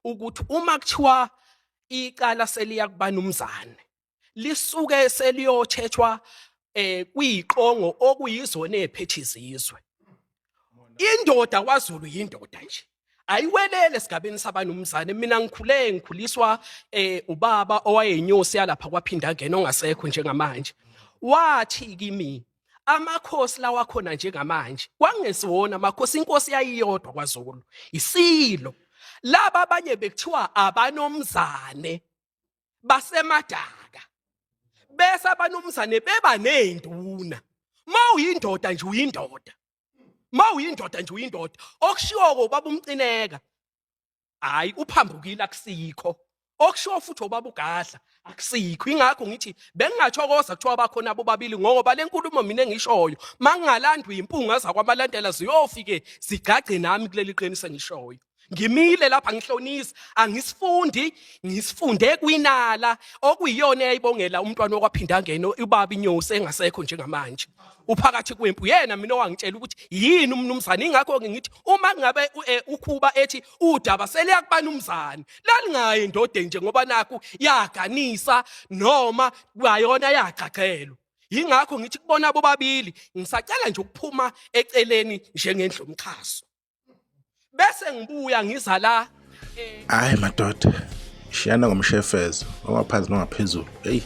Ukuthi uma kuthiwa icala seliya kubanumzane, lisuke seliyotshethwa kuyiqongo okuyizona eziphethe izizwe. Indoda kwaZulu yindoda nje, ayiwelele esigabeni sabanumzane. Mina ngikhule ngikhuliswa ubaba owayeyinyosi yalapha kwaphinda ngena, ongasekho njengamanje. Wathi kimi amakhosi lawa khona njengamanje kwangesiwona amakhosi, inkosi yayiyodwa kwaZulu, isilo. Laba abanye bekuthiwa abanomzane basemadaka, bese abanomzane beba nezinduna. Mawuyindoda nje uyindoda, mawuyindoda nje uyindoda. Okushiwo ubaba uMcineka, hayi, uphambukile, akusikho. Okushiwo futhi obaba uGadla, akusikho. Ingakho ngithi bengingathokoza kuthiwa bakhona bobabili, ngoba le nkulumo mina engishoyo mangingalandwa impunga zakwamalandela ziyofike zigcagce nami kuleli qiniso engishoyo. Ngimile lapha, ngihlonisa, angisifundi, ngisifunde kwinala okuyiyona eyayibongela umntwana okwaphinda ngeno, ubaba inyosi engasekho njengamanje, uphakathi kwempu. Yena mina owangitshela ukuthi yini umnumzane. Ingakho-ke ngithi uma ngabe ukhuba ethi udaba seliyakubanumzane, lalingayi endodeni nje ngoba nakhu yaganisa noma kwayona yagcagcelwa. Yingakho ngithi kubona bobabili ngisacela nje ukuphuma eceleni njengendlu yomxhaso, bese ngibuya ngiza la. Hayi madoda, shiyana ngomshefezo ongaphansi nongaphezulu. Hey,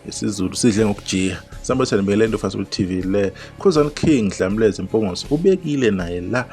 isiZulu sidle ngokujiya. Sambethele mbelento Fast TV le. Khuzani King Dlamleze Mpungose ubekile naye la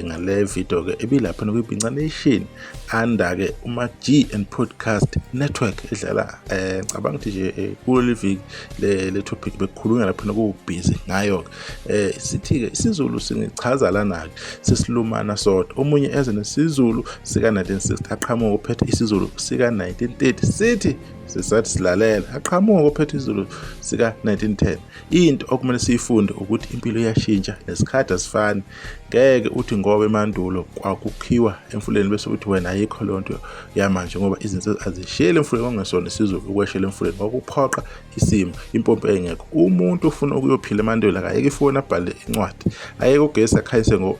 ngale video ke ebilapha kwiBhinca Nation under ke uma G and Podcast Network edlala. Ngicabanga ukuthi nje kuleli viki le topic bekukhulunywa lapha ku busy ngayo ke. Sithi ke isiZulu singichaza lana ke, sesilumana sodwa. Omunye eze nesiZulu sika 1960, aqhamuka uphethe isiZulu sika 1930. Sithi sisathi silalela, aqhamuka uphethe isiZulu sika 1910. Into okumele siyifunde ukuthi impilo iyashintsha, nesikhathi asifani. Ngeke uthi ngoba emandulo kwakukhiwa emfuleni bese uthi wena ayikho leyo nto yamanje, ngoba izinto azisheli emfuleni. Kwangesona isiZulu ukweshela emfuleni, kwakuphoqa isimo, impompi engekho. Umuntu ufuna ukuyophila emandulo akayeke ifoni, abhale incwadi, ayeke ugesi, akhanyise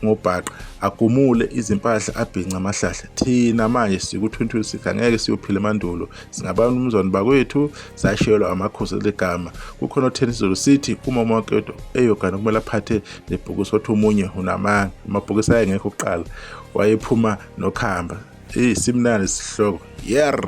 ngobhaqa, agumule izimpahla, abhince amahlahla. Thina manje siku-2026, angeke siyophila emandulo. Singabantu umzwane bakwethu, sashiyelwa amakhosi legama. Kukhona otheni isiZulu sithi uma umakoti eyogana kumele aphathe nebhokisi, wathi omunye unamanga, amabhokisi ayengekho kuqala, wayephuma nokhamba. Eyi, simnandi sihloko yer.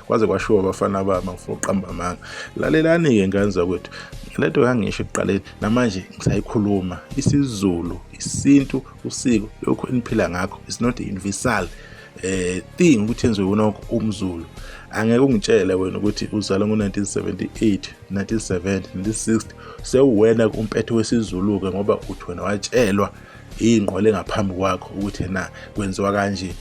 Kwaze kwashiwo abafana bami, ngifuna ukuqamba amanga. Lalelani-ke ngane zakwethu, lento ngangisho ekuqaleni namanje ngisayikhuluma: isiZulu, isintu, usiko, lokhu eniphila ngakho is not universal thing ukuthi yenziwe wonke umZulu. Angeke ungitshele wena ukuthi uzalwe ngo-1978, 1970, 1960, sewuwena umpethe wesiZulu-ke ngoba uthi wena watshelwa iy'ngqwele ngaphambi kwakho ukuthi na kwenziwa kanje.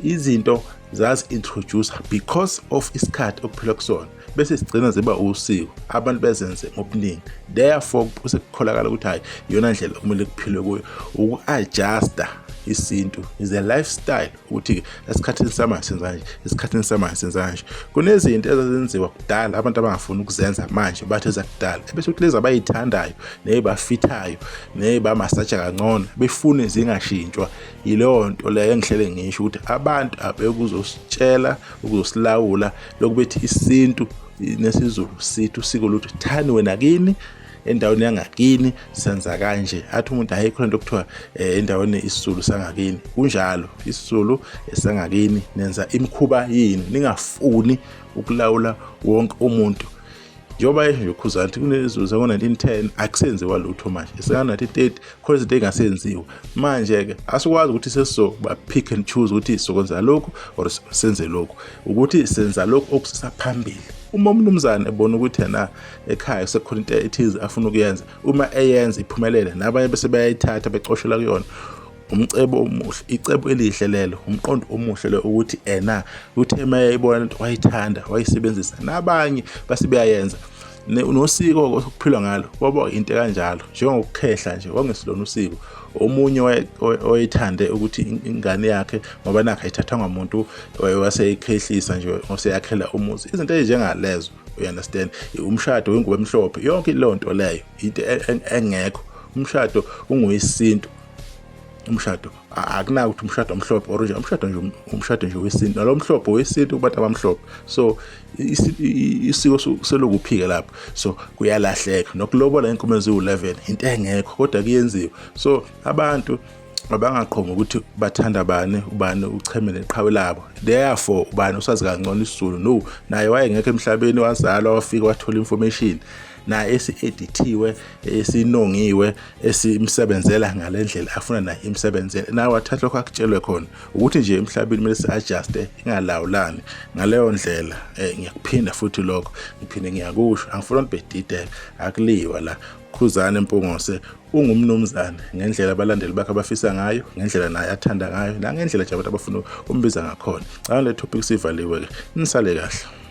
Izinto zazi-introduce because of isikhathi okuphila kusona, bese sigcina ziba usiko, abantu bezenze ngobuningi. Therefore sekukholakala ukuthi hhayi, iyona ndlela okumele kuphilwe kuyo. Uku-adjusta isintu is a lifestyle, ukuthi esikhathini samanje senza kanje, esikhathini samanje senza kanje. Kunezinto ezazenziwa kudala abantu abangafuni ukuzenza manje, bathi ezakudala, ebese kuthi lezi abayithandayo ney'bafithayo ney'bamasaja kangcono befune zingashintshwa. Yileyo nto leyo engihlele ngisho ukuthi abantu abekuzositshela ukuzosilawula lokhu bethi isintu nesiZulu sithi usiko lutho thani wena kini endaweni yangakini senza kanje. Athi umuntu ayikho lento okuthiwa endaweni isiZulu sangakini. Kunjalo, isiZulu esangakini, nenza imikhuba yini, ningafuni ukulawula wonke umuntu. Njengoba esho nje uKhuzani ukuthi kunezulu zango-1910 akusenziwa lutho manje, eseka-1930 khona izinto ey'ngasenziwa manje-ke. Asikwazi ukuthi sesizoba pick and choose ukuthi sokwenza lokhu or senze lokhu, ukuthi senza lokhu okusisa phambili. Uma umnumzane ebona ukuthi yena ekhaya sekukhona into ethize afuna ukuyenza, uma eyenza iphumelele, nabanye bese bayayithatha becoshela kuyona, umcebo omuhle, icebo elihle lelo, umqondo omuhle lo, ukuthi ena uthe uma eyibona lento wayithanda, wayisebenzisa, nabanye base beyayenza. Nosiko okuphilwa ngalo kwaba into kanjalo, njengokukhehla nje kwangesilona usiko. Omunye owayethande ukuthi ingane yakhe ngoba nakhe ayithathwanga muntu, waseyikhehlisa nje, waseyakhela umuzi, izinto ezinjengalezo, you understand? Umshado wengubo emhlophe, yonke leyo nto leyo into engekho. Umshado ungowesintu. Umshado akunaki ukuthi umshado omhlophe or nje umshado nje, umshado nje wesintu, nalo mhlophe wesintu kubantu abamhlophe. So isiko selokuphika lapho, so kuyalahleka. Nokulobola inkomo eziwu-11 into engekho, kodwa kuyenziwa. So abantu abangaqhongi ukuthi bathanda bani, ubani ucheme neqhawe labo, therefore ubani usazi kangcono isiZulu. No, naye wayengekho emhlabeni, wazalwa, wafika, wathola information naye esi-edithiwe, esinongiwe, esimsebenzela ngale ndlela afuna naye imsebenzele. Nawe wathatha lokho akutshelwe khona ukuthi nje emhlabeni kumele si-adjuste, ingalawulani ngaleyo ndlela. Ngiyakuphinda futhi lokho, ngiphinde ngiyakusho, angifuni abantu bedideke, akuliwa la. Khuzani Mpungose ungumnumzane ngendlela abalandeli bakhe abafisa ngayo, ngendlela naye athanda ngayo, nangendlela nje abantu abafuna umbiza ngakhona. Cabanga le topic sivaliwe-ke, nisale kahle.